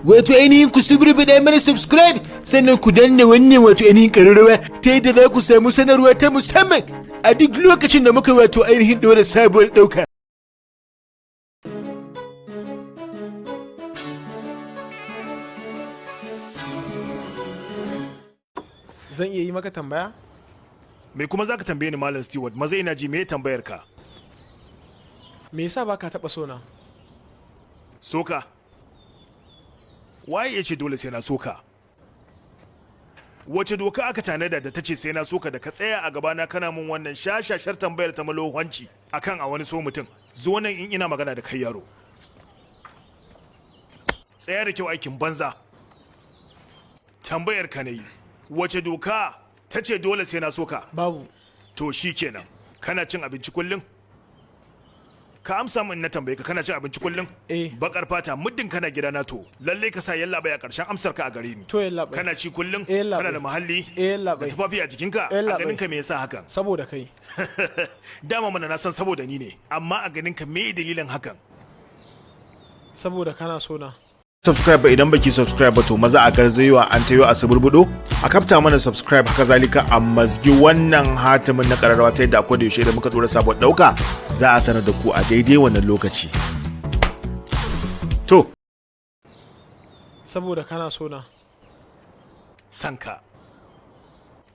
Wato ainihin ku suburbuɗa mana subscribe, sannan ku danna wannan wato ainihin ƙararrawa ta yadda za ku samu sanarwa ta musamman a duk lokacin da muka wato ainihin ɗora sabuwar ɗauka. Zan iya yi maka tambaya? Me kuma zaka tambaye ni, Malam Stewart? Maza, ina ji, me tambayar ka? Me yasa baka taba sona? Soka? Waye ya ce dole sai na soka? Wace doka aka tanada da ta ce sai na soka, da ka tsaya a gabana kana mun wannan shashashar tambayar ta malohanci akan a wani so mutum? Zo nan in ina magana da kai, yaro. Tsaya da kyau, aikin banza. Tambayar ka na yi. Wace doka ta ce dole sai na soka? Babu. To shi kenan. Kana cin abinci kullum? Ka amsa min, na tambaye ka, kana cin abinci kullum? Eh. Bakar fata, muddin kana gida na, to lalle ka sa yallaɓai a ƙarshen amsar ka a gare ni. To, yallaɓai. Kana ci kullum? Eh, yallaɓai. Kana da muhalli? Eh, yallaɓai. Da tufafi a jikinka? Eh, A yallaɓai. ganin ka, me yasa hakan? Saboda kai. Dama mana na san saboda ni ne, amma a ganin ka, me dalilin hakan? Saboda kana sona. Subscribe ba, idan baki subscribe ba, to maza a garzayewa an tayo a suburbudo a kafta mana subscribe. Haka zalika a mazgi wannan hatimin na kararrawa ta yadda akwai da yaushe da muka dora sabon dauka za a sanar da ku a daidai wannan lokaci. To. Saboda kana sona. Sanka.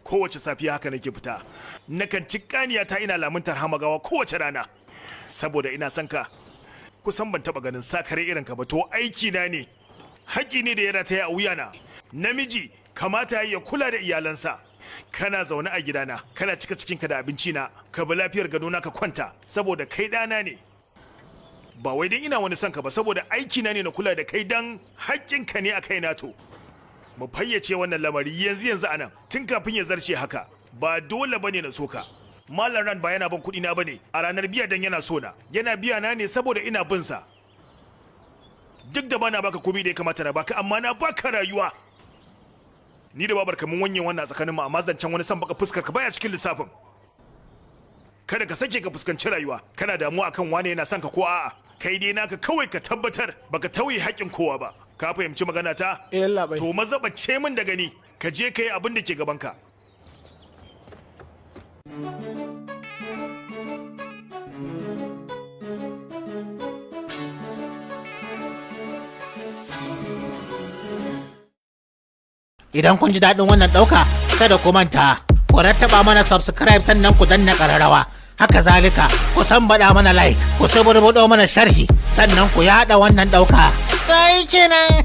Kowace safiya haka nake fita, nakan ci kaniya ta, ina lamuntar hamagawa kowace rana saboda ina son ka. Kusan ban taba ganin sakare irin ka ba. To aiki na ne, haƙƙi ne da ya rataya a wuyana. Namiji kamata ya kula da iyalansa. Kana zaune a gidana, kana cika cikinka da abinci na, ka bi lafiyar gadona ka kwanta saboda kai ɗana ne. Ba wai dan ina wani son ka ba, saboda aiki na ne na kula da kai, dan haƙƙinka ne a kaina. To mu fayyace wannan lamari yanzu yanzu anan, tun kafin ya zarce haka. Ba dole bane na soka. Malam Ran ba yana ban kuɗi na bane a ranar biya dan yana so na. Yana biya na ne saboda ina bin sa. Duk da bana baka komai da ya kamata na baka, amma na baka rayuwa. Ni da babarka mun wanye wannan a tsakanin mu, amma zancen wani san baka fuskar ka baya cikin lissafin. Kada ka sake ka fuskanci rayuwa kana damuwa akan wane yana son ka ko a'a. Kai dai naka kawai ka tabbatar baka tauye haƙƙin kowa ba. Ka fahimci magana ta? Eh, yallaɓai. To maza, bace min da gani, ka je ka yi abin da ke gabanka. Idan kun ji daɗin wannan ɗauka, kada ku manta, ku rattaba mana subscribe, sannan ku danna ƙararrawa. Haka zalika, ku sambaɗa mana like, ku suburbuɗo mana sharhi, sannan ku yaɗa wannan ɗauka. Kai kenan.